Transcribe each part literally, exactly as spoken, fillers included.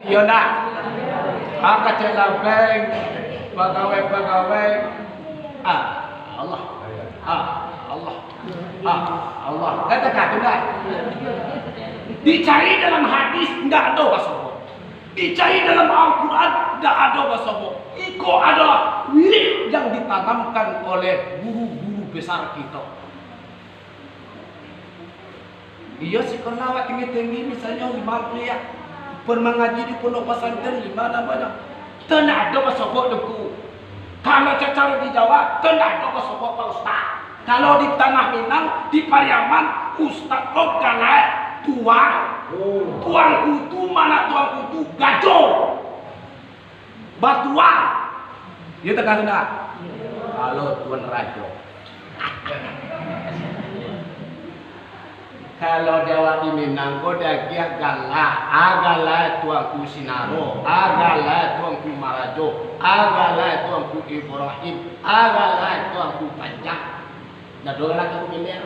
Iyo ndak? Ah, kacek labeng, pagawai-pagawai. Ah, Allah. Ah, Allah. Ah, Allah. Katakan tu ndak? Dicari dalam hadis, ndak ado basobok. Dicari dalam Al-Quran, ndak ado basobok. Iko adalah wirid yang ditanamkan oleh guru-guru besar kito. Iyo, sikolah awak tinggi-tinggi, misalnyo limo kuliah, pun mangaji di pondok pasantren, limo namonyo. Tu ndak ado basobok, Tuangku. Kalau cacaro di Jawa, tu ndak ado basobok, Pak Ustaz. Kalau di Tanah Minang, di Pariaman, ustaz ko galak tuang. Tuangku tu, mano tuangku tu, gajo. Batuang. Iyo, takah tu ndak? Kalau tuan rajo. Kalau di awak di Minang ko diagiah galak, ah, galak Tuangku Sinaro, ah, galak Tuangku Marajo, ah, galak Tuangku Ibrahim, ah, galak Tuangku Panjang. Ndak ado galak Tuangku Milir.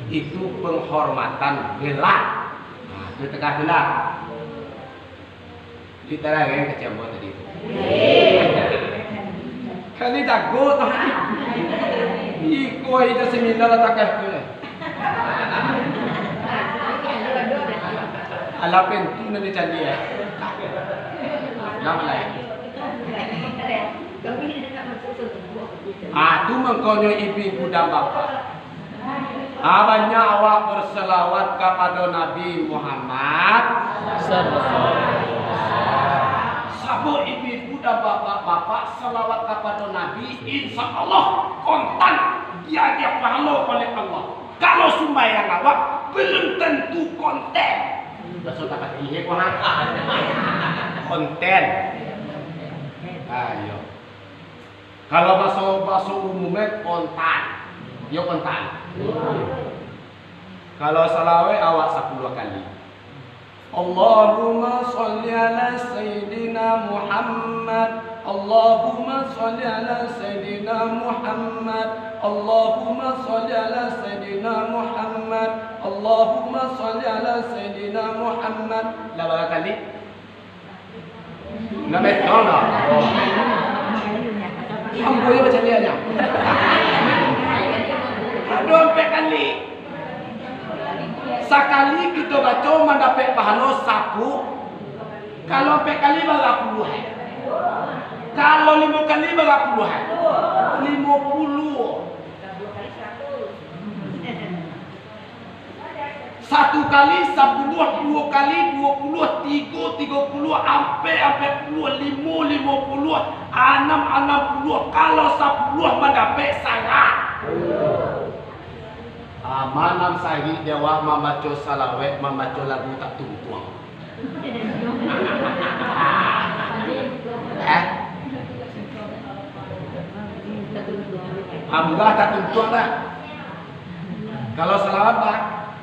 Itu penghormatan, galak. Nah, itu takah tu ndak? Ditarangkan ka ambo tadi tu. Kali jago tu. Iko ida seminar lah takah tu. Alah pintu nan dicari, eh. Nama lain? Ah, tu mangkonyo ibu-ibu dan bapak. Ah, banyak awak berselawat kapado Nabi Muhammad. Sallallahu alaihi wasallam. Sabab ibu-ibu dan bapak-bapak salawat kapado Nabi, insya Allah kontan diagiah pahalo oleh Allah. Kalau sumbayang awak, belum tentu konten. Baso tapatih ko, ha? Konten. Ayo. Kalau baso, baso umumnyo, kontan. Yo, kontan. Kalau salawat, awak sapuluah kali. Allahumma sholli ala Sayyidina Muhammad. Allahumma sholli ala Sayyidina Muhammad. Allahumma sholli ala Sayyidina Muhammad. Allahumma sholli ala Sayyidina Muhammad. Lah bara kali? Nak betul dah. Ambo yo baca liaknyo. Ado ampek kali. Sakali kito baco mandapek pahalo sapu. Kalau ampek kali bara puluah. Kalau limo kali bara puluah. Limo puluah. Satu kali sapuluah, duo kali duo puluah, tigo tigo puluah, ampek ampek puluah, limo limo puluah, anam anam puluah, kalau sapuluah mandapek saratuih. Ah, ma nan sahih di awak mambaco salawat, mambaco lagu tak tuntuang. Eh? Ambo tak tuntuang dah. Kalau salawat, bah,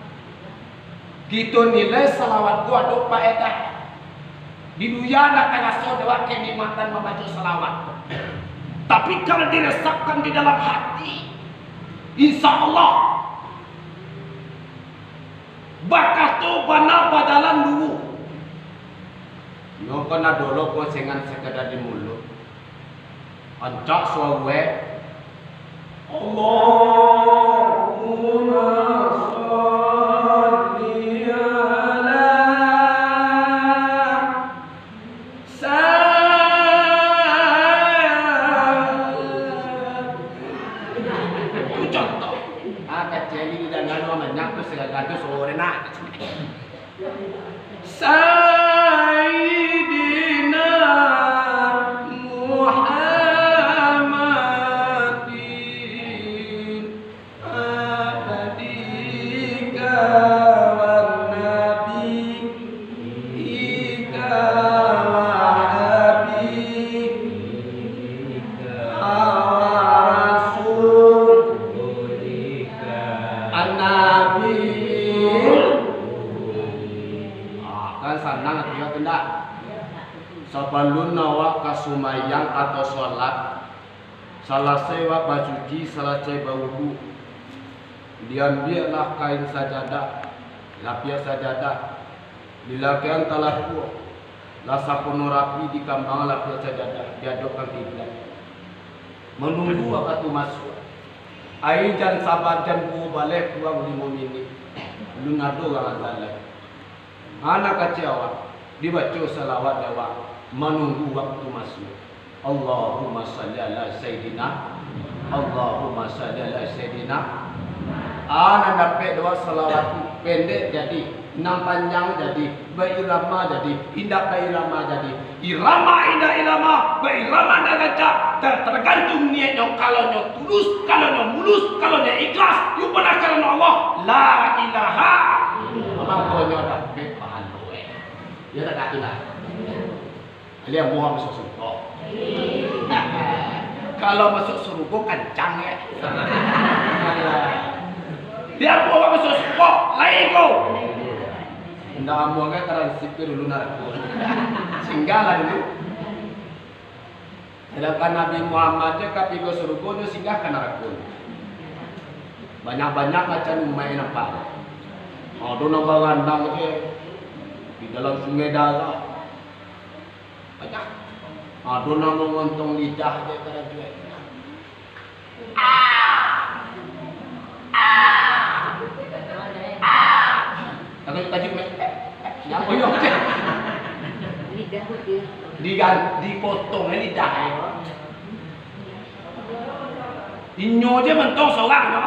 kito nilai salawat tu ado paedah. Di dunia nak taraso dek awak kenikmatan mambaco salawat. Tapi kalau diresapkan di dalam hati, insya Allah, bakato bana bajalan lurus. Nyo kan ado lo konsengan sakadar di muluik. Ancak suaro, eh. Allahumma sholli ala Sa-, tu contoh. Ah, kacili di dalam rumah banyak tu, segala tu sore nak. Sayyidina Muhammadin. Abdika wa nabiyika wa habibika wa rasulika an-nabiyil. Ah, kan sanang artinyo tu ndak? Sabalun awak ka sumbayang atau sholat, salasai awak basuci, salasai bawudu, diambiaklah kain sajadah, lapiah sajadah, Dilakekan talakuak, lah sampono rapi, dikambang lapiak sajadah, diadokkan kiblat. Manunggu wakatu masuak. Ai jan saba, jan duo baleh, kurang limo minik. Alun ado urang azan lai. Anak kacik awak, dibaco salawat dek awak, manunggu wakatu masuak. Allahumma shalli ala Sayyidina. Allahumma shalli ala Sayyidina. Ah, nan dapek doa salawat tu, pendek jadi, nan panjang jadi, bairama jadi, indak bairama jadi. Irama indak irama, bairama indak rancak, ter-, tergantung niatnyo. Kalau nyo tulus, kalau nyo mulus, kalau nyo ikhlas, nyo bana karano Allah, la ilaha, mangkonyo dapek pahalo, eh. Yo tak, Kak, tu lah. Lian buah masuk surga. Kalau masuk surga, kancang, ya. Lian buah masuk surga, lain ko. Ndak amuah kan, transit ke dulu narako. Singgahlah dulu. Sedangkan Nabi Muhammad je ka pigo surga, nyo singgah ka narako. Banyak-banyak macam umaik nampak. Ado nan barandang je di dalam sungai darah. Banyak. Ado nan mangontong lidah je karajo. Ah! Ah! Ah! Takuik-takuik, Mek. Nyapo yo? Lidah tu. Digan-, dipotong, eh, lidah, eh. Inyo je mantong sorang, no.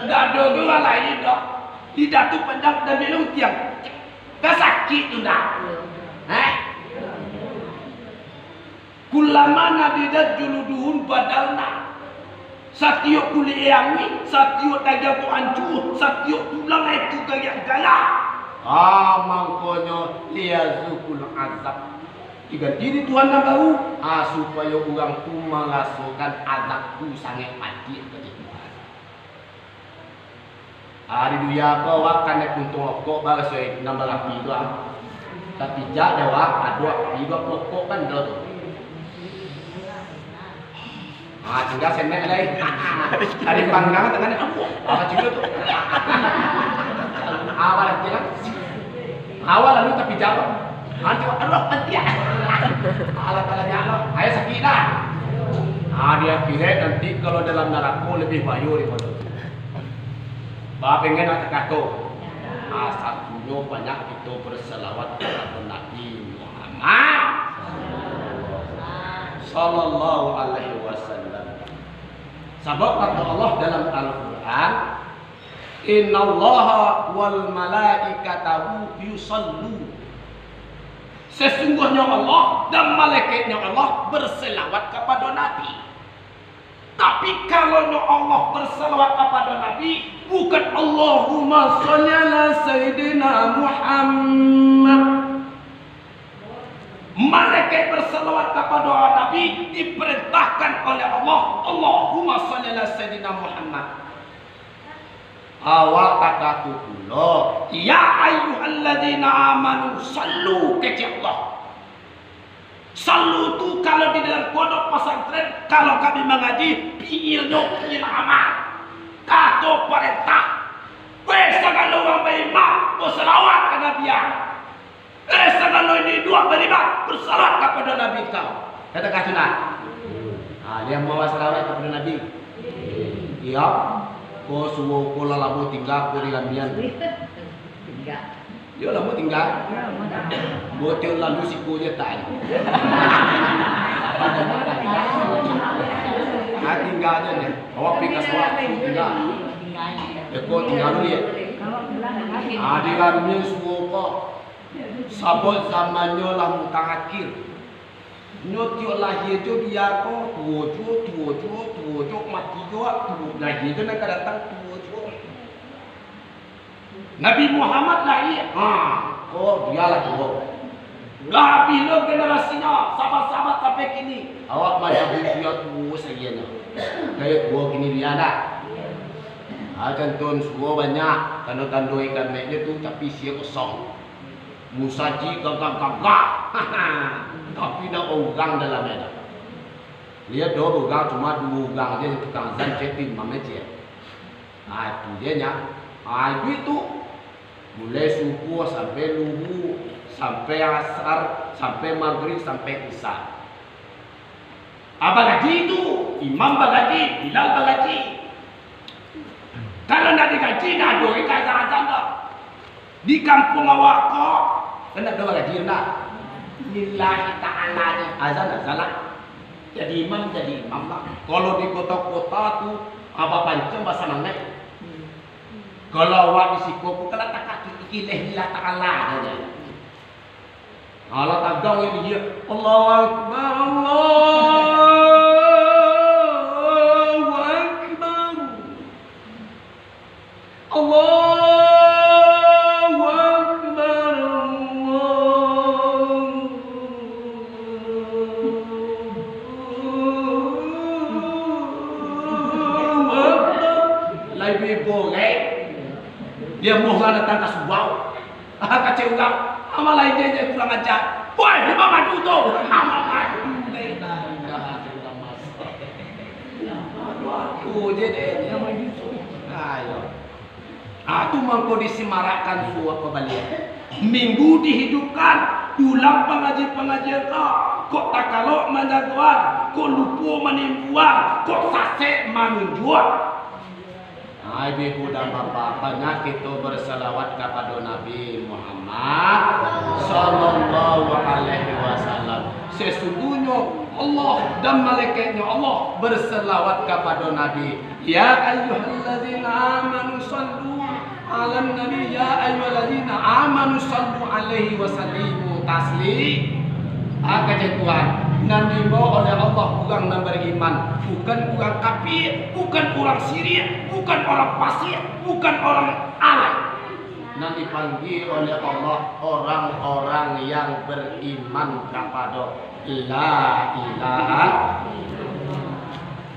Ndak ado tu urang lain, doh. Lidah tu panjang dan bilang tiang. Kan sakik tu ndak? Eh? Kullama nadidat juluduhum badalna. Satiok kulik e anguih, satiok dagiang tu ancua, satiok tulang e tu gariak darah. Ah, mangkonyo liyazukul azab. Diganti di Tuhan nan baru, ah, supayo urang tu marasokan azab tu sangaik padiah bagi Tuhan. Ari dunia ko awak kan naik puntung okok baraso nan barapi tu, ah. Tapi jak dek awak, ado api ko pokok kan do tu. Ah, tinggal senek lai. Ari panggang tangah ni, aduh, apa juga tu? Awak nanti kan. Awak lalu tapi jak. Nanti, aduh, nanti ya. Alah, alah, ya Allah. Ayo sakik dah. Ah, di akhirat nanti kalau dalam narako lebih bayo daripada tu. Ba pengen nak takato. Ah, satunyo banyak kito berselawat kepada Nabi Muhammad sallallahu alaihi wasallam. Sabab kata Allah dalam Al-Quran, "Innallaha wal malaikatahu yusallu." Sesungguhnya Allah dan malaikatnya Allah berselawat kepada Nabi. Tapi, kalau nyo Allah bersalawat kapado Nabi, bukan Allahumma sholli ala Sayyidina Muhammad. Malaikat bersalawat kapado Nabi diperintahkan oleh Allah, Allahumma sholli ala Sayyidina Muhammad. Awak takah tu pulo, "Ya ayyuhalladzina amanu shollu," kecek Allah. Shollu tu kalau di dalam pondok pasantren, kalau kami mangaji, fiilnyo fiil amar. Kato parentah. Weh, sagalo urang baiman, basalawat ka Nabi, ah. Eh, sagalo nan iduik baiman, basalawat kapado Nabi kau. Katakan sunnah. Ah, dia mau salawat kapado Nabi. Iyo. Ko suo ko lah lamo tingga ko di ramian. Iyo, lamo tingga. Bocor lalu siko je tak. Ah, tingga je ni. Awak pi ka suo tingga. Eko tingga dulu ya. Ah, di ramian suo ko. Sabab zamannyo lah mutaakhir. Nyo tiok lahia jo bia ko, tuo juo, tuo juo, tuo juo, mati juo, tuo lahia jo nan ka datang, tuo juo. Nabi Muhammad lahia, ha, ko bia lah tuo. Lah abih lo generasinyo, sahabat-sahabat sampai kini. Awak manyabuik bia tuo sagianyo. Gaya tuo kini bia dah. Ha, contoh suo banyak, tando-tando ikan meknyo tu, tapi isi kosong. Musaji gagah-gagah. Tapi ndak urang dalam ado. Liek do urang, cuma duo urang je, tukang azan, cek tu imam je. Ah, tu je nyo. Ah, duit tu. Mulai subuah sampai luhur, sampai asar, sampai magrib, sampai isya. Ah, bagaji tu, imam bagaji, bilal bagaji. Kalau ndak digaji, ndak ado ka azan-azan doh. Di kampuang awak ko, kan ndak ado bagaji ndak? Lillahi ta'ala je, azan-azan lah. Jadi imam, jadi imam lah. Kalau di kota-kota tu, ah, bapancang basamangaik. Kalau awak di siko ko, kalau takah tu, lillahi ta'ala je. Alah tagang yang dia, Allahu Akbar, Allahu Akbar. Allahu Akbar, Allahu Akbar. Lai bebo, eh? Dia moh lah datang ka surau. Ah, kacau urang. Amal lain je, je kurang ajar. Woi, Imam Madu tu. Imam Madu. La ilaha illallah. Aduh, aku je deh. Ayo. Ah, tu mangko disemarakkan suap pabalian. Minggu dihidupkan, ulang pangaji-pangajian ka, kok takalok manjagoan, kok lupo manimbuan, kok sasek manunjuak. Hai, ibu dan bapak, banyak kito berselawat kapado Nabi Muhammad sallallahu alaihi wasallam. Sesungguhnyo Allah dan malaikatnyo Allah berselawat kapado Nabi. Ya ayyuhallazina amanu sallu ala nabi, ya ayyuhallazina amanu sallu alaihi wa sallimu tasli-. Ah, kaja Tuhan, nan diimbau oleh Allah urang nan bariman, bukan urang kafir, bukan urang syirik, bukan urang fasik, bukan urang alai. Nan dipanggia oleh Allah orang-orang yang bariman kapado La ilaha.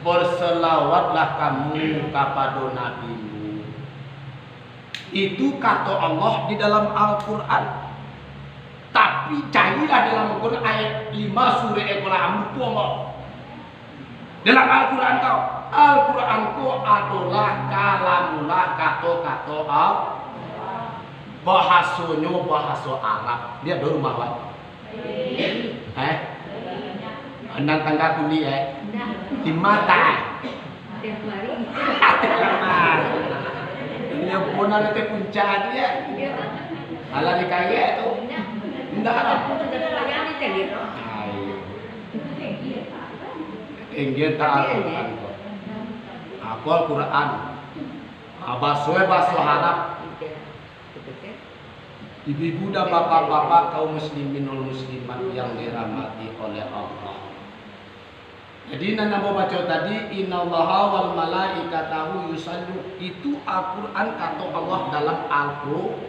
Berselawatlah kamu kapado Nabimu. Itu kato Allah di dalam Al-Quran. Tapi, carilah dalam Al-Quran ayat lima surah Al-Quran, lupo mah. Dalam Al-Quran ko, Al-Quran ko adolah kalamullah, kato-kato Allah. Bahasonyo bahaso Arab. Dia di rumah, Wan. Eh? Nan tangga kulik, eh? Di mata, eh? Dia pun ada teh puncak dia. Alah di kaya tu. Ndak ada. Ayo. Tinggi tak Al-Quran ko. Aku Al-Quran. Ah, baso, baso Arab. Ibu-ibu dan bapak-bapak, kaum muslimin wal muslimat yang dirahmati oleh Allah. Jadi, nan ambo baco tadi, "Innallaha wal malaikatahu yusallu," itu Al-Quran, kato Allah dalam Al-Quran.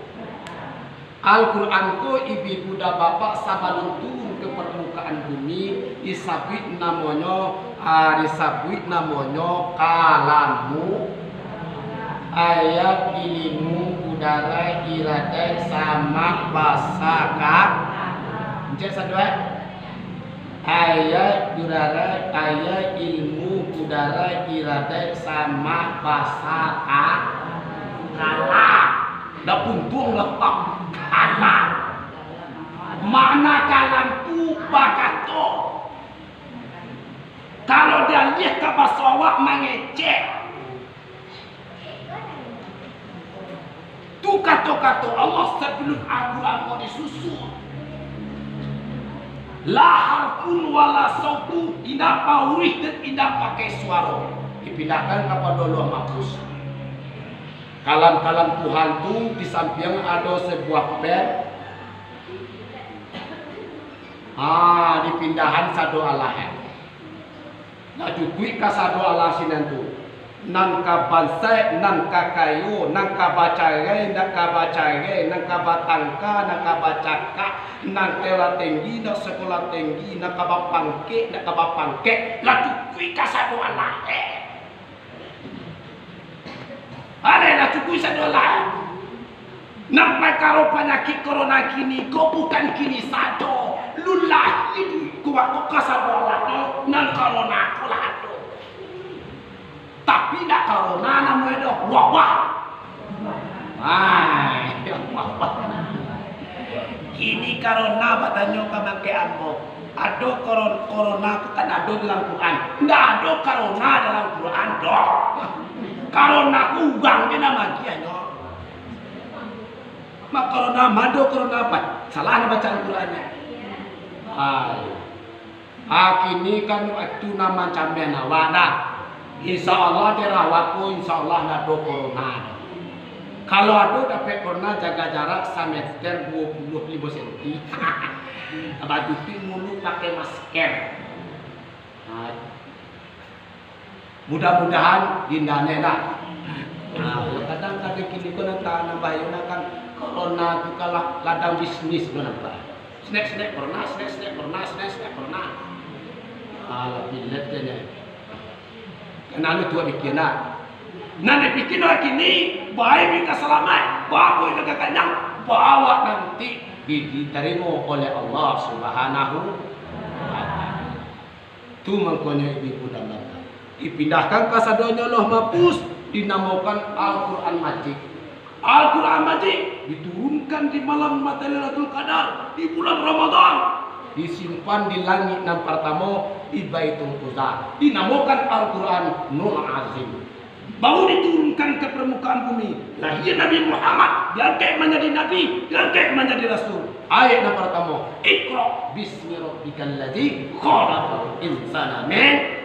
Al-Quran ko, ibu-ibu dan bapak, sabalun turun ka parmukaan bumi, disabuik namonyo, ah, disabuik namonyo kalamu. Ayat, ilimu, kudaraik, iradaik, samak, basa, ka-, Encik sado, eh? Ayat, kudaraik, ayat, ilmu, kudaraik, iradaik, samak, basa, ka-, kalam. Dah puntuang dah, Pak. Kalam. Makna kalam tu bakato. Kalau dialiah ka baso awak, mangecek. Tu kato-kato Allah sabalun Al-Quran ko disusun. La harfun wala sautu, indak pauruih dan indak pakai suaro. Dipindahkan kapado Lauh Mahfuz. Kalam-kalam Tuhan tu di sampiang ado sabuah pad. Ah, dipindahan sado alah, eh. Lah cukuik ka sado alah sinan tu. Nan ka bansaik, nan ka kayo, nan ka bacarai, nan ka bacarai, nan ka batangka, nan ka bacakak, nan sakolah tinggi, nan sakolah tinggi, nan ka bapangkek, nan ka bapangkek, lah cukuik ka sado alah, eh. Alah, lah cukuik sado alah, eh. Nan parkaro panyakik corona kini ko bukan kini sajo. Lun lahia ko, ko kasado awak tu, nan corona ko lah ado. Tapi ndak corona namonyo doh, wabah. Hai, kini karona batanyo ka mangkek ambo. Ado koron-, korona tu kan ado dalam Quran. Ndak ado karona dalam Quran doh. Karona ku urang je nan magiahnyo. Mak korona, mado korona apa? Salah nan bacaan Qurannyo. Hai. Ah, kini kan itu nan mancameh awak dah. Insya Allah, daerah awak ko, insya Allah, ndak ado corona doh. Kalau ado dapek corona, jaga jarak sameter duo puluah limo senti. Batutuik muluik pakai masker. Nah, mudah-mudahan indak aneh dah. Nah, yo kadang-kadang kini ko nan ta-, nan bahayo nah kan, corona tu kalah ladang bisnis tu nampak. Snack-snack pernah, snack-snack pernah, snack-snack pernah. Alah, bilet je nyo. Kanai tu bikin nah. Nan dibikin urang kini, bae minta salamaik, bae minta kanyang, bawa nanti di-, ditarimo oleh Allah Subhanahu wa Ta'ala. Tu mangkonyo ibu-ibu dan bapak, dipindahkan kasadonyo Lauh Mahfuz, dinamokan Al-Quran Majid. Al-Quran Majid diturunkan di malam Lailatul Qadar di bulan Ramadan, disimpan di langik nan partamo di Baitul Izah, dinamokan Al-Quranul Azim. Baru diturunkan ka parmukaan bumi, lahia Nabi Muhammad, diangkek manjadi nabi, diangkek manjadi rasul. Ayat nan partamo, "Iqra bismi rabbikal ladzi khalaqal insana min."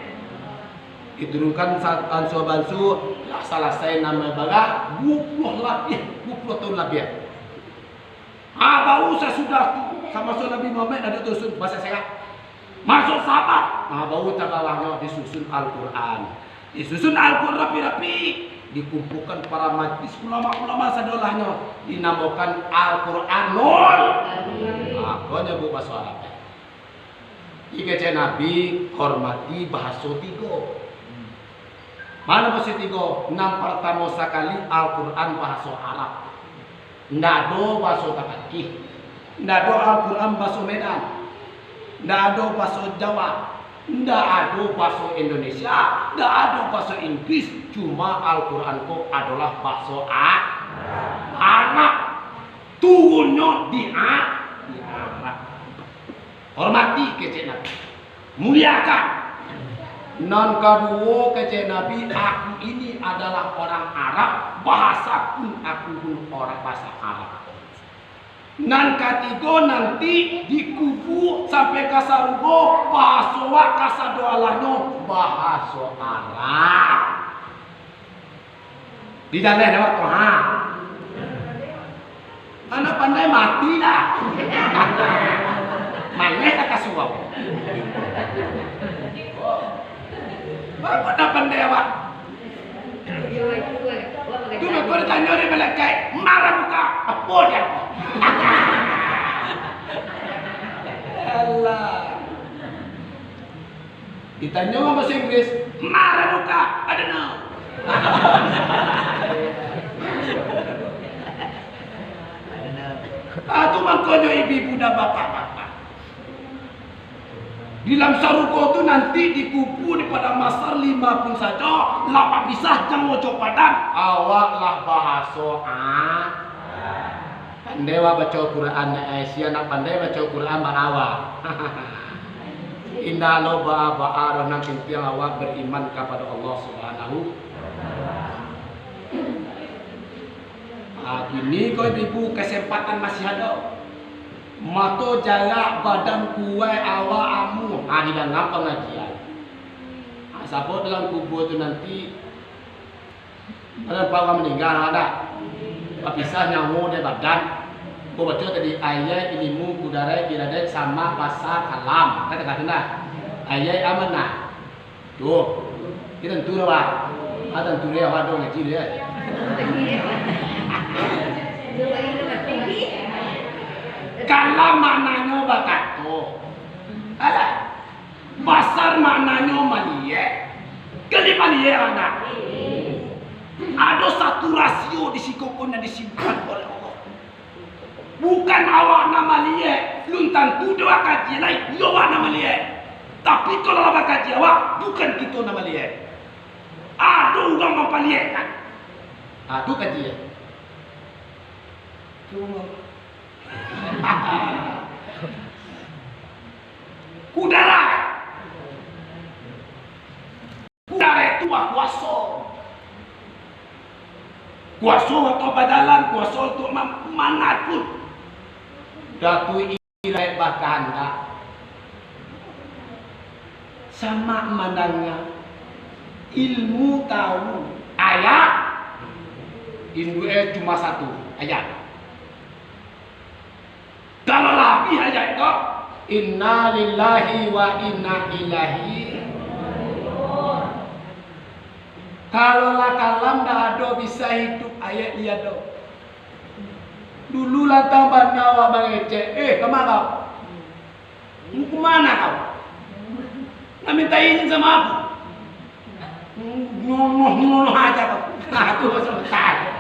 Diturunkan sa-, ansua-bansua, lah salasai nan barah duo puluah labiah, duo puluah tahun labiah. Ah, baru sasudah tu, samaso Nabi Muhammad ado disusun, basa Arab. Masuak sahabat, ah, baru tabawahnyo disusun Al-Quran. Disusun Al-Quran rapi-rapi, dikumpuakan para majlis ulama-ulama sadolahnyo, dinamokan Al-Quranul. Ah, ko nyo bahaso Arab. Di kecek Nabi, hormati bahaso tigo. Mano bahaso tigo? Nan partamo sakali Al-Quran bahaso Arab. Ndak ado bahaso Takakih. Ndak ado Al-Quran bahaso Medan. Ndak ado bahaso Jawa. Ndak ado bahaso Indonesia. Ndak ado bahaso Inggris. Cuma Al-Quran ko adolah bahaso A-, Arab. Turunnyo di A-, di Arab. Hormati kecek Nabi. Muliakan. Nan kaduo kecek Nabi, aku ini adalah orang Arab, bahasa pun aku pun orang bahasa Arab. Nan katigo nanti dikubua sampai ka sarugo, bahaso wak kasadolahnyo bahaso Arab. Di jalan awak tu, ha. Anak pandai mati dah. Maleh tak kasuau. Bapak dah pandai awak. Tu mako ditanyo di malaikat, "Mara buka?" Apo dia? Alah. Ditanyo bahaso Inggris, "Mara buka?" Ado no. Ah, tu mangkonyo ibu-ibu dan bapak-bapak. Di dalam sarugo tu nanti dikubua di padang mahsyar lima pun sajo, lah bapisah nyawa jo badan. Awak lah bahaso, ah. Pandai awak baco Quran, eh, sia nak pandai baco Quran, baa awak. Indak lo baa-baa doh, nan pintiang awak bariman kapado Allah Subhanahu. Ah, kini ko ibu-ibu, kasempatan masih ado. Mato jarak, badan kuaik, awak amuah. Ah, didanga pangajian. Ah, sabab dalam kubua tu nanti Ado nampak urang maningga, ado? Bapisah nyawo dari badan. Ko baco tadi, ayek, ilimu, kudarat, iradaik, samak, basar, kalam. Kan takah tu nah. Ayek amanah. Tu. Kito tantu dah, Pak. Ah, tantu deh, awak ado ngaji deh. Kalam maknanyo bakato. Alah. Basar maknanyo maliek. Kali maliek anak. Ado satu rasio di siko ko nan disimpan oleh Allah. Bukan awak nan maliek, lun tantu dek awak kaji lai, iyo awak nan maliek. Tapi kalau lah bakaji awak, bukan kito nan maliek. Ado urang mampaliekkan. Ah, tu kaji. Kudarat. Kudarat itu bakuaso. Kuaso atau bajalan, kuaso untuk ma-, manakut. Datu Irai bakahandak. Samak mandanga, ilmu tahu, ayat, induak e cuma satu, ayat. Kalau lah abih ayat ko, "Inna lillahi wa inna ilaihi." Kalau lah kalam dak ado bisa hidup, ayat lian do. Dulu lantang bana awak mangecek, "Eh, kama kau? Kama kau? Nak minta izin sama aku?" Nyonoh-nyonoh aja kau. Nah, tu masalah.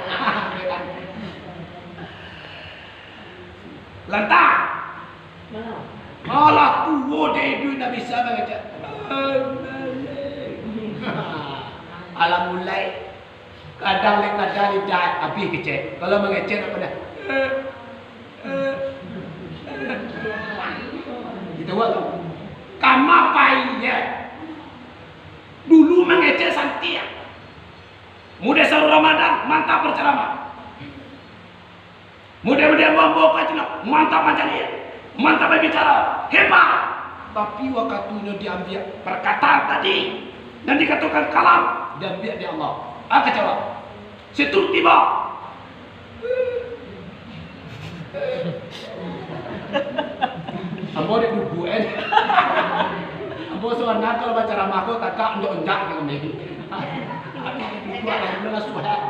Lantang. Alah, tuo dek iduik ndak bisa mangecek. Alah mulai. Kadang lek kadang lidah abih kecek. Kalau mangecek nak padah. Kito buek tu. Kama pai, yo. Dulu mangecek santiang. Mudah sahur Ramadan, mantap berceramah. Mudah-mudahan ambo-ambo ka Cina, mantap mancaliak, mantap babicara, hebat. Tapi wakatunyo diambiak perkataan tadi, nan dikatokan kalam, diambiak dek Allah. Ah, kacau. Setruk tibo. Ambo dek duduak, eh. Ambo sabananyo kalau bacaramah ko tagak, onjak-onjak ka kami. Duduak lah, lah suah.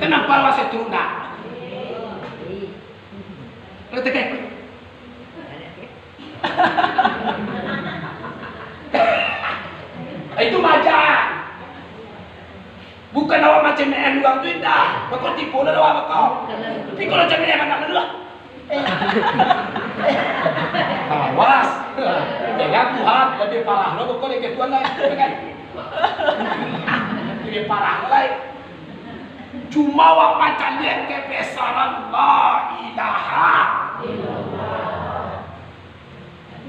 Kenapa lah setruk nak? Kalau tekan. Itu majan. Bukan awak macam urang tu indak. Bako tipu lah awak bako. Tapi kalau macam ni, anak dulu. Awas. Jangan Tuhan, lebih parah lo, bako lagi Tuhan lah. Kan? Lebih parah lah. Cuma awak mancaliak kebesaran la ilaha illallah.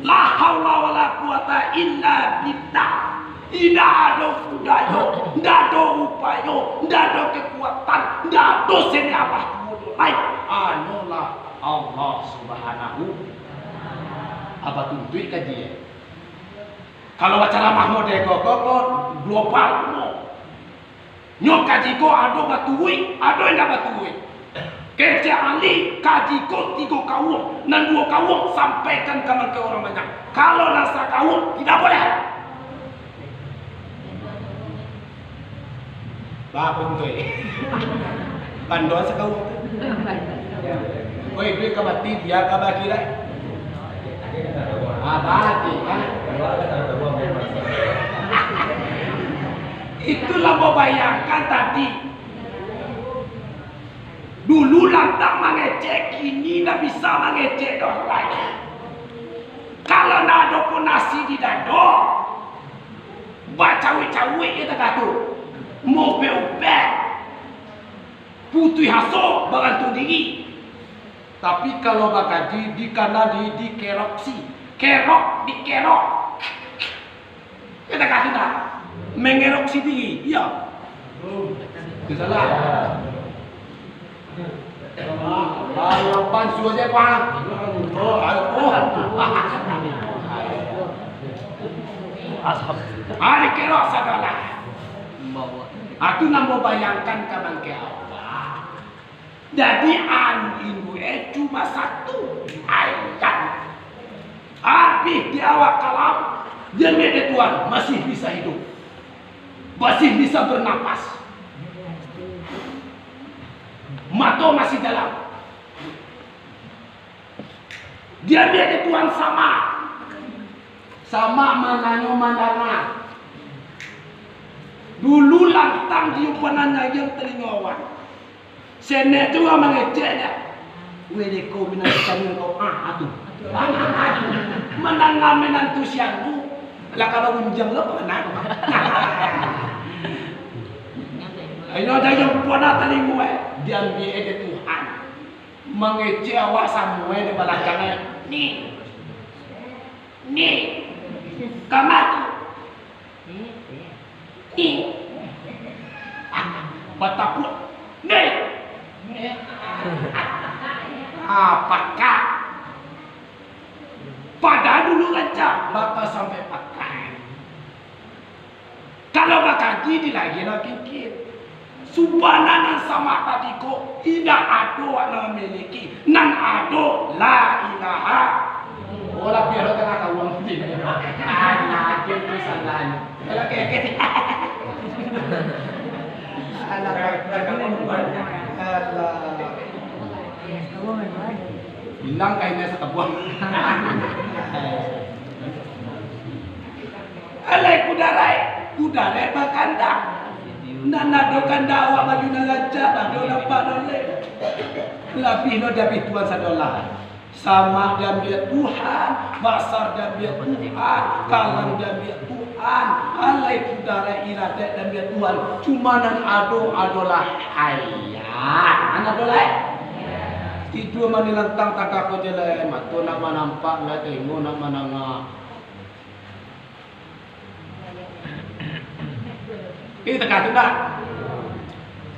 La haula wala quwata illa billah. Indak ado dayo, indak ado upayo, indak ado kekuatan, indak ado seni abah tuo doh lai. Hanyolah Allah Subhanahu. Apa tuntuik kaji, eh? Kalau bacaramah model ko, ko, ko global mo. Nyo kaji ko ado baturuik, ado indak baturuik. Kecek ahli kaji ko tigo kaum, nan duo kaum sampaikan ka mangko urang banyak. Kalau nan sakauam, indak buliah. Bapuntuik. Bantuan sakauam. Oi, duit ka mati, bia ka bakira. Ah, mati, kan? Itulah, babayangkan tadi. Dulu lantang mangecek, kini ndak bisa mangecek doh lai. Kalau ndak ado pun nasi di dado, bacawik-cawik je tagah tu. Maupek-upek. Putuih aso, bagantuang diri. Tapi kalau bakaji, dikana di, dikeroksi. Kerok, dikerok. Kata-kata dah. Mengeroksi diri. Iya. Itu salah. Ah, yang pansu aja, Pak. Oh, ayo, oh. Ah, dikerok sagalah. Ah, tu nan babayangkan ka mangko awak. Jadi, an-, induak e cuma satu, ayam. Abih di awak kalam, diambiak dek Tuhan, masih bisa hidup. Masih bisa bernapas. Mato masih jalan. Diambiak dek Tuhan samak. Samak mananyo mandanga. Dulu lantang diupanan nyagiang talingo awak. Senek tu urang mangecek nyo. Weh, deko minang ikan ko, ah, atu. Mandanga minantu siang tu, lah ka barunjang lo, pernah. Ino dah yang pernah talingo, eh. Diambiak e dek Tuhan. Mangecek awak samuai di balakang, eh. Ni. Ni. Kama tu. Ni. Batapuak. Ni. Ah, pakak. Padahal dulu rancak, baka sampai pakak. Kalau bakaji di lagi lah kikir. Subana nan samak tadi ko, indak ado nan mamiliki, nan ado la ilaha. Oh, lah, biar tengah kawan. Anak itu salah. Kalau kekeh. Alah, alah. Bilang kainnya sekabuang. Alai kudarai, kudarai bakanda. Nan ado kanda awak baju nan rancak, ado nampak noleh. Labiah lo diabiah Tuhan sadolah. Samak diambiak Tuhan, basar diambiak Tuhan, kalam diambiak Tuhan. Alai kudarai iradat diambiak Tuhan. Cuma nan ado adolah hayat. Nan ado lai? Tidua manilantang tagah ko je lai. Mato nak manampak lai, talingo nak mandanga. Ini tagah tu ndak?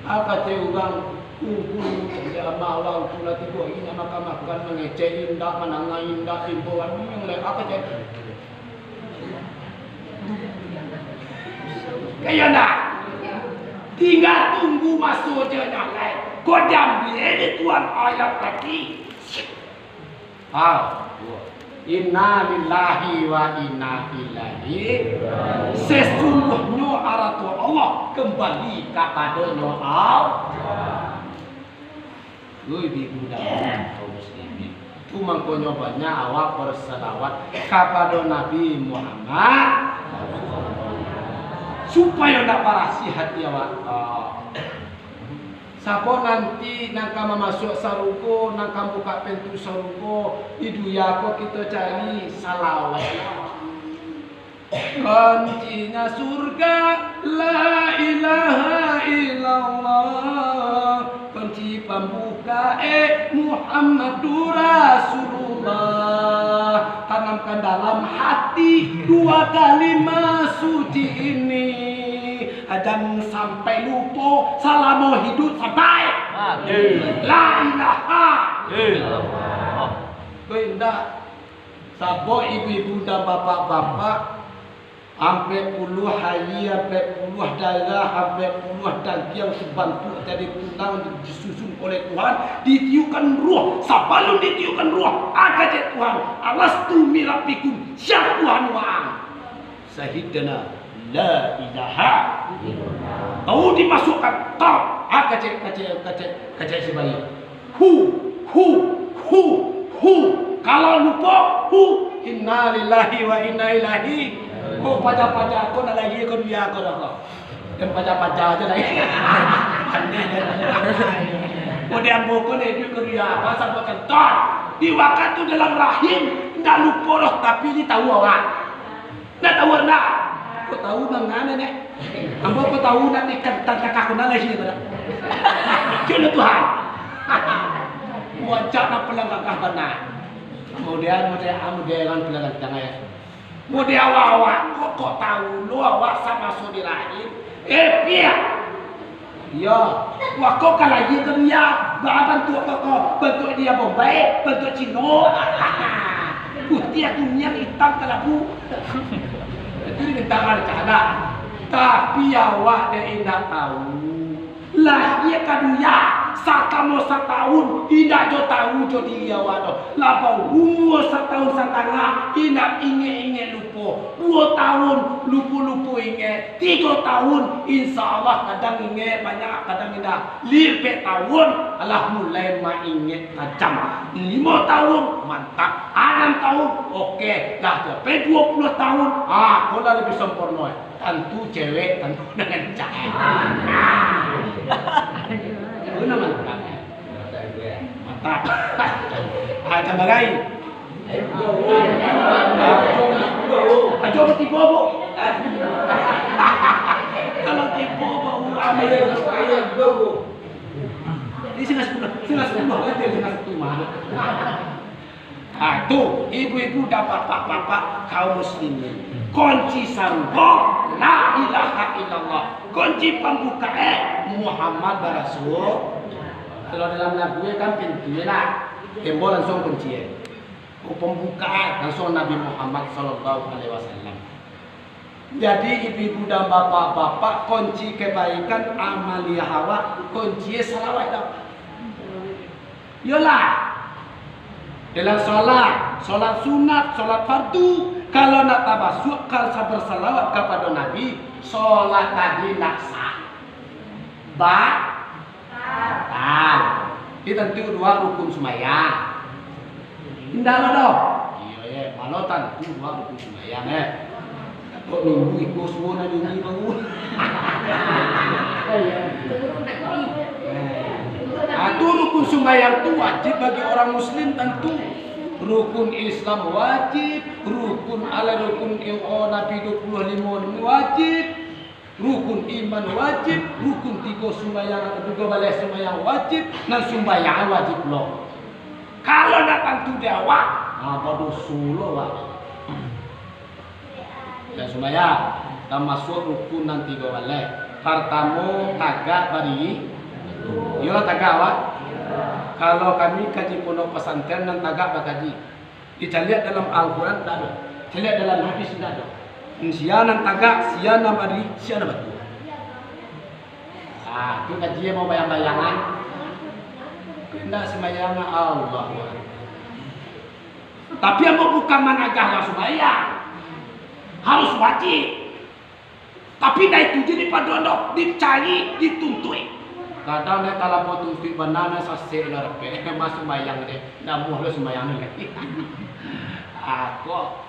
Apa cewek urang kumpul, cari ama urang tu lah tigo hari nak makan-makan, mangecek indak, mandanga indak, imbauan yang lain, apa cewek? Kayo ndak? Tinggal tunggu maso je nyo lai. Ko diambiak dek Tuhan ayat tadi. Ah, inna lillahi wa inna ilaihi. Sesungguhnyo arato Allah kambali kapadonyo Allah. Oi, ibu dan bapak kaum muslimin. Tu mangkonyo banyak awak bersalawat kapado Nabi Muhammad, supayo ndak barasiah hati awak. Ah. Sabo nanti nan ka mamasuak sarugo, nan ka bukak pintu sarugo, di dunia ko kito cari salawat. Kuncinya surga, la ilaha illallah. Kunci pambuka, eh, Muhammadur Rasulullah. Tanamkan dalam hati dua kalimah suci ini. Jan sampai lupo salamo hiduik sampai. Amin. La ilaha. Amin. Ko indak. Sabo ibu-ibu dan bapak-bapak, ampek puluah hari, ampek puluah darah, ampek puluah dagiang sabantuak jadi tulang disusun oleh Tuhan, ditiupkan ruh. Sabalun ditiupkan ruh, kecek Tuhan, "Alastu birabbikum, sia Tuhan waang?" Sahidana, la ilaha. Tahu dimasukkan, tak. Ah, kecek, kecek, kecek, kecek si bayi. Hu, hu, hu, hu. Kalau lupo, hu, inna lillahi wa inna ilaihi. Ko paja-paja ko nak lagi ko dia ko dah ko. Dan paja-paja aja dah. Pandai dah. Ko dia ambo ko dia duit ko dia. Masa ko kentut. Di waktu dalam rahim, ndak lupo doh, tapi di tahu awak. Ndak tahu ndak? Ko tahu mangana neh? Ambo ko tahu ndak ikan tangkak aku ndak lagi pada. Cuma Tuhan. Wajah nak pelang gagah bana. Kemudian, kemudian, kemudian dengan pelang gagah ya. Kemudian awak-awak kok, kok tahu lo awak sama so di rahim. Eh, piak. Iyo, wako ka lahia ka dunia, baa bantuak ko, ko? Bantuak India Bombay, bantuak Cino. Putiah kuniang, itam kalabu. Itu di bintang ada cahada. Tapi awak dek indak tahu. Lahia ka dunia, satamo satahun, indak jo tahu jo diri awak doh. Lah baumua satahun satangah, indak ingek-ingek lupo. Duo tahun, lupo-lupo ingek. Tigo tahun, insya Allah, kadang ingek banyak, kadang indak. Limpek tahun, alah mulai maingek tajam. Limo tahun, mantap. Anam tahun, oke. Lah, sampai duo puluah tahun, ah, ko lah labiah samporno, eh. Tantu cewek, tantu dengan cahaya. Ko lah mantap, eh. Mantap. Ah, tambah gai. Ajo batibo, Bu. Kalau tibo, bau amai. Ini setengah sepuluh, setengah sepuluh, setengah sepuluh mah. Ah, tu, ibu-ibu dan bapak-bapak kaum muslimin. Kunci sarugo, la ilaha illallah. Kunci pambuka, eh, Muhammad Rasul. Kalau dalam lagu, eh, kan pintu, eh, lah. Tembok langsung kunci, eh. Oh, pambuka, eh, langsung Nabi Muhammad sallallahu alaihi wasallam. Jadi, ibu-ibu dan bapak-bapak, kunci kebaikan amaliah awak, kunci salawat dah. Iyolah. Dalam salat, salat sunat, salat fardu, kalau nak tabasuak, kalau sa-, bersalawat kapado Nabi, salat tadi nak sah. Ba-, batal. Itu tantu dua rukun sumbayang. Indak lah doh. Iyo, ye, malah tantu dua rukun sumbayang, eh. Kok nunggu iko suo nak nunggu baru? Ah, tu rukun sumbayang tu wajib bagi orang muslim tantu. Rukun Islam wajib, rukun ala rukun, oh, Nabi dua puluh lima ni wajib. Rukun iman wajib, rukun tigo sumbayang, tigo baleh sumbayang wajib, nan sumbayang wajib pulo. Kalau ndak tantu di awak, nah, badoso lo awak. Nan sumbayang, tamasuak rukun nan tigo baleh. Partamo, tagak badiri. Iyolah tagak awak. Kalau kami kaji pondok pesantren nan tagak bakaji. Dicaliak dalam Al-Quran, ndak ado. Caliak dalam hadis, ndak ado. Sia nan tagak, sia nan badiri, sia nan batua. Ah, tu kaji mau bayang-bayangan. Indak sumbayang, Allah. Tapi ambo bukan managah lah sumbayang. Harus wajib. Tapi dari tu jadi pado ando dicari, dituntuik. Kadang dek talampau tuntuik bana, nan sasek lah rapek. Mah sumbayang dek, namuah lo sumbayang dek. Ako,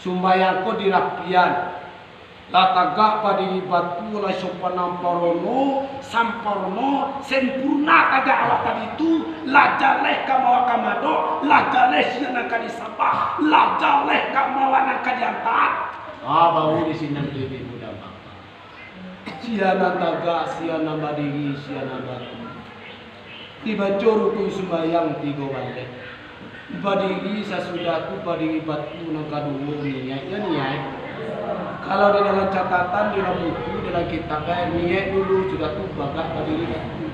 sumbayang ko dirapian. Lah tagak badiri batu, lah sopan samparono, samparono, sempurna tagak awak tadi tu, lah jaleh ka mawa ka madok, lah jaleh sinan ka disambah, lah jaleh ka mawa nan ka diantaan. Ah, baru di sinan tu ibu-ibu dan bapak. Sia nan tagak, sia nan badiri, sia nan batu. Dibaco rukun sumbayang tigo baleh. Badiri sasudah tu, badiri batu nan kaduo niaik, yo niaik. Kalau di dalam catatan, di dalam buku, dalam kitab, eh, niaik dulu, sudah tu bagak badiri batu.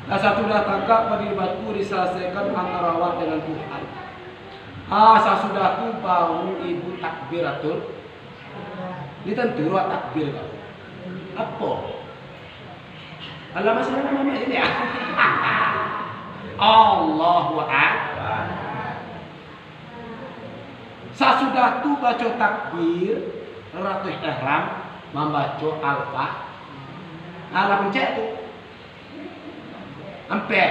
Lah sasudah tagak badiri batu disalasaikan antaro awak dengan Tuhan. Ah, sasudah tu baru ibu takbiratul Ni tantu awak takbir ka. Apo? Alah, masih ado namo ini ya? Allahu Akbar. Sasudah tu baco takbir, ratuih ihram, mambaco Al-Fa-, alah pencet tu. Ampek.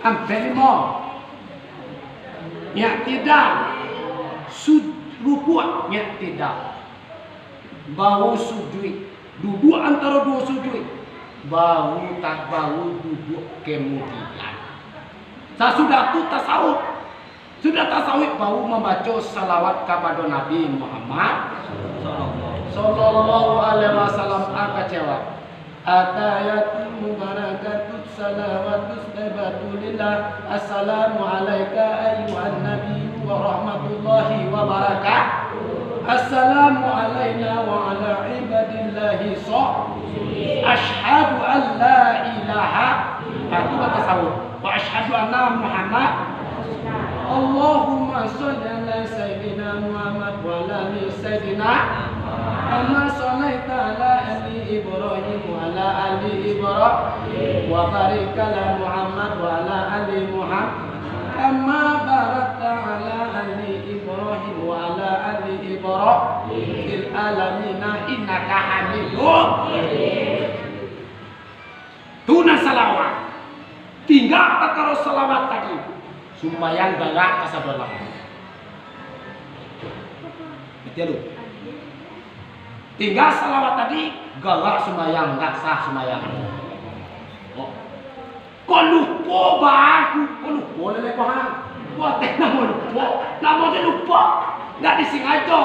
Ampek limo. Iktidal. Su-, rukuak, iktidal. Baru sujuik. Duduak antaro duo sujuik. Baru ta-, baru duduak kemudian. Sasudah tu tasawuf. Sudah tasawuf, baru mambaco salawat kapado Nabi Muhammad sallallahu alaihi wasallam. Apa cewa? Atayatu mubarakatut salawatut taibatu lillah. Assalamu alaika ayyuhan nabiyyu wa rahmatullahi wa barakatuh. Assalamu alaina wa ala ibadillahi sho-, asyhadu an la ilaha. Nah, tu batasawuf. Wa asyhadu anna Muhammad. Allahumma shalli ala Sayyidina Muhammad wa ala ali Sayyidina. Kama shallaita ala ali Ibrahim wa ala ali Ibrahim. Wa barik ala Muhammad wa ala ali Muhammad. Kama barakta ala ali Ibrahim wa ala ali Ibrahim fil alamina innaka Hamidum. Tu nan salawat. Tingga parkaro salawat tadi. Sumbayang garak ka sabalah. Batua tu. Tingga salawat tadi, garak sumbayang, ndak sah sumbayang. Oh. Kok lupo, Bang? Kok lupo, lele, ko, ha? Kok teh namo lupo? Namo je lupo. Ndak disingajo.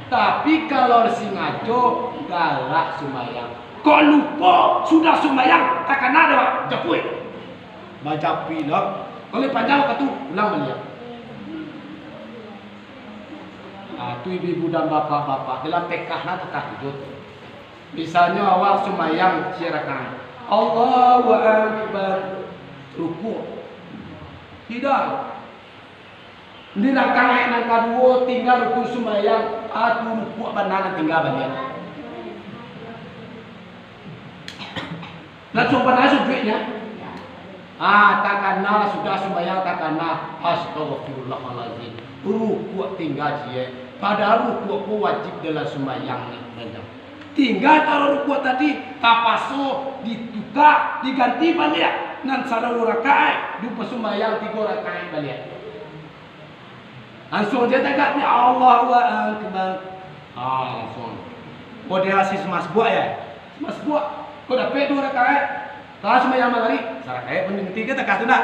Tapi kalau disingajo, garak sumbayang. Kok lupo, sudah sumbayang, takana dek awak, japuik. Bajapi lah. Kalau panjang wakatu, ulang baliak. Ah, tu ibu-ibu dan bapak-bapak, dalam pekah lah takah tu. Misalnyo awak sumbayang ciek rakaat. Allahu Akbar. Rukuk. Tidak. Di rakaat nan kaduo tingga rukun sumbayang, ah, tu rukuk bana nan tingga baliak. Langsuang bana sujuiknyo. Ah, takana lah sudah sumbayang, takana, astagfirullahalazim. Rukuk tingga ciek. Padahal rukuk ko wajib dalam sumbayang ni, banyak. Tingga taruih rukuk tadi, tapaso dituka, diganti baliak. Nan sarupo rakaat, dipasumbayang tigo rakaat baliak. Langsuang je tagak, ya Allahu Akbar. Ah, langsuang. Kok dia si semasbuak ya? Semasbuak. Kok dapek duo rakaat? Lah sumbayang magarib, sarakaat pun nanti ka takah tu ndak?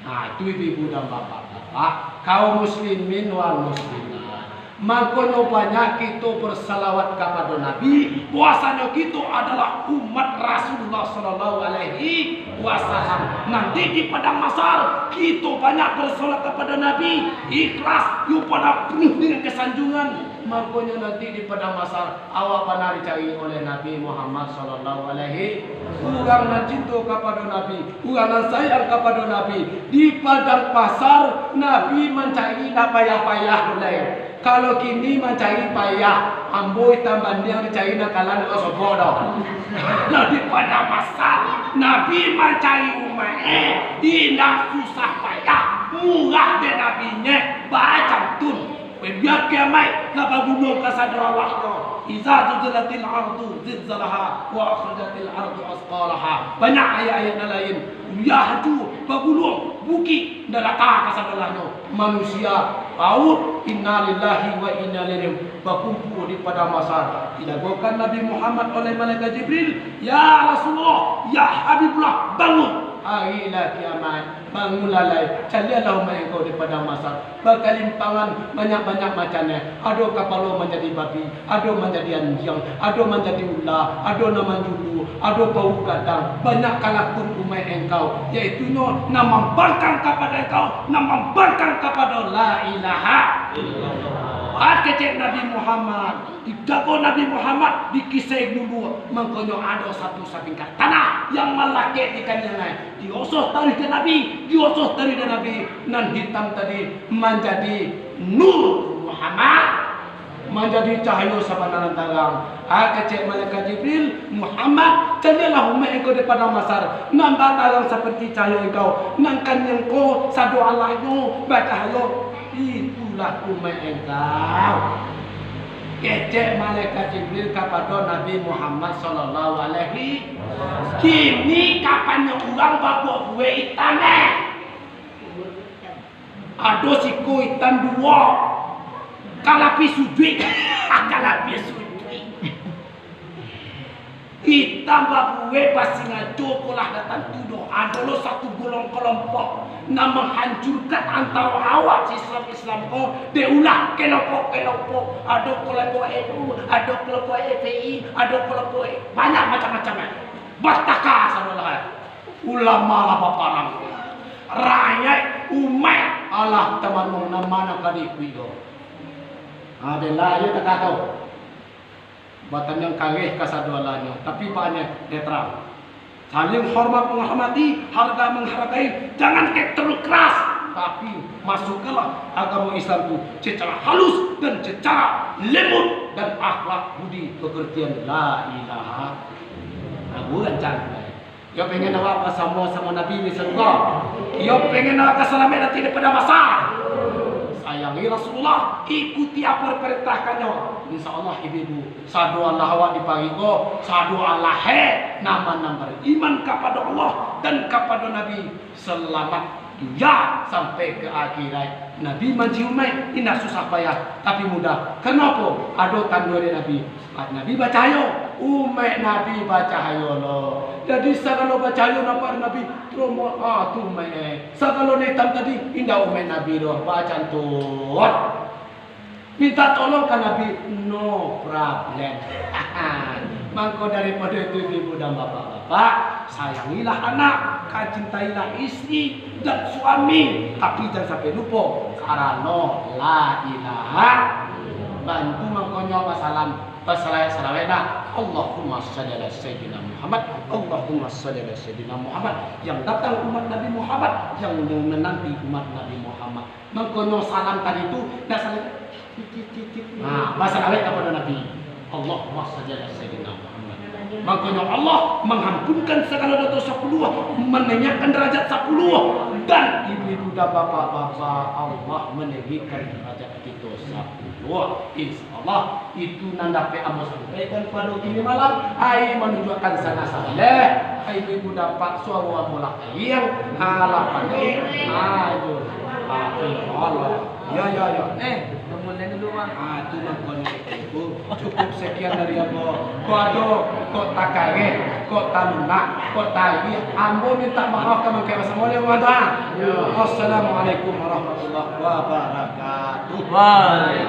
Nah, itu ibu-ibu dan bapak-bapak, kaum muslimin wal muslimat. Mangkonyo banyak kito bersalawat kapado Nabi, bahwasanyo kito adalah umat Rasulullah sallallahu alaihi wasallam. Nanti di padang mahsyar, kito banyak bersalawat kapado Nabi, ikhlas, yo pada penuh dengan kesanjuangan. Mangkonyo nanti di padang mahsyar, awak bana dicari oleh Nabi Muhammad sallallahu alaihi, urang nan cinto kapado Nabi, urang nan sayang kapado Nabi. Di padang mahsyar, Nabi mancari nak payah-payah tu lai. Kalau kini mancari payah, ambo itam bandiang dicari nan kalah nan sobok doh. Kalau di padang mahsyar, Nabi mancari umaik, eh, indak susah payah, murah dek Nabi nyo, bacantun. Pembiak kiamaik lah bagulung kasado Allah ko. Iza zulzilatil ardu zilzalaha wa akhrajatil ardu asqalaha. Banyak ayat-ayat nan lain. Uyah tu bagulung, bukik darata kasado Allahnyo. Manusia, laut, innalillahi wa inna ilaihi, bakumpua di padang mahsyar. Didagokan Nabi Muhammad oleh malaikat Jibril, "Ya Rasulullah, ya Habibullah, bangun. Hari lah kiamaik." Bangunlah lai, caliaklah umaik engkau di padang mahsyar. Bakalimpangan banyak-banyak macamnyo. Ado kapalo manjadi babi, ado manjadi anjiang, ado manjadi ula, ado nan manjulu, ado pauk gadang. Banyak kalakun umaik engkau, yaitunyo nan mambangkang kapado engkau, nan mambangkang kapado la ilaha illallah. Ah, kecek Nabi Muhammad. Dijago Nabi Muhammad, dikisai gulu, mangkonyo ado satu sabingkah tanah yang malakek di kaniangan. Diosoh taruih dek Nabi, diosoh taruih dek Nabi, nan hitam tadi manjadi Nur Muhammad, manjadi cahayo sabana nan tarang. Ah, kecek malaikat Jibril, "Muhammad, caliaklah umaik engkau di padang mahsyar, nan batarang saperti cahayo engkau, nan kaniang ko sado alahnyo bacahayo." Itulah umaik engkau. Kecek malaikat Jibril kapado Nabi Muhammad sallallahu alaihi wasallam. Kini kapannyo urang babuek-buek itam, eh. Ado siko itam duo. Kalapi sujuik. Kalapi sujuik. Itam babuek basingajo ko lah datang tu doh. Ado lo satu golong kelompok nan manghancurkan antaro awak si Islam-Islam ko, dek ulah kelompok-kelompok. Ado kelompok N U, ado kelompok F P I, ado kelompok banyak macam-macam, eh. Bataka sadolah, eh. Ulama lah baparang. Rakyat, umaik, alah tamanuang nan ma ka diikuik ko. Ha, bela ajo takah tu. Batanyang kareh kasado alahnyo, tapi pahanyo netral. Saling hormat menghormati, harga menghargai, jangan kek terlalu keras. Tapi masukkanlah agama Islam tu secara halus dan secara lembut dan akhlak budi pekertian la ilaha. Nah, bukan cangkang. Iyo pengen awak basamo-samo Nabi di sarugo. Iyo pengen awak ka salamaik nanti di padang mahsyar. Sayangi Rasulullah, ikuti apo yang diparentahkannyo. Insya Allah, ibu-ibu, sado alah awak di pagi ko, sado alah, eh, nan baiman kapado Allah dan kapado Nabi, salamaik dunia sampai ka akhirat. Nabi manjadi umaik, indak susah payah, tapi mudah. Karano apo? Ado tando dari Nabi. Nabi bacahayo, umaik Nabi bacahayo lo. Jadi sagalo bacahayo nampak Nabi, teromok, ah, tu umaik, eh. Sagalo nan itam tadi, indak umaik Nabi doh, bacantun. Minta tolong ka Nabi, no problem. Mangko daripado itu, ibu-ibu dan bapak-bapak, Sayangilah anak, kacintailah istri dan suami, tapi jangan sampai lupo, karano la ilaha. Bantu mangkonyo basalam, basalawat-salawat nak. Allahumma shalli ala Sayyidina Muhammad, Allahumma shalli ala Sayyidina Muhammad. Yang datang umat Nabi Muhammad, yang menanti umat Nabi Muhammad. Mangkonyo salam tadi tu, dah salam. Nah, basalawat kapado Nabi. Allahumma shalli ala Sayyidina Muhammad. Mangkonyo Allah manghampunkan sagalo doso sapuluah, manaiakkan darajat sapuluah, dan ibu-ibu dan bapak-bapak, Allah maninggikan darajat kito sapuluah. Insya Allah, itu nan dapek ambo sampaikan pado kini malam. Ai manunjuakkan sanak saleh, ai ibu-ibu dan bapak, suaro ambo lah kayang, ha, lah pandai. Ayo. Ha, insya Allah. Ya, ya, ya. Eh, bangun dulu, Bang. Ah, tu mangkonyo itu. Cukup sekian dari ambo. Kok ado, kok takareh, kok talunak, kok taiak, ambo minta maaf ka mangkeh basamo leh, Bang. Ya. Wassalamualaikum warahmatullahi wabarakatuh. Waalaikumsalam.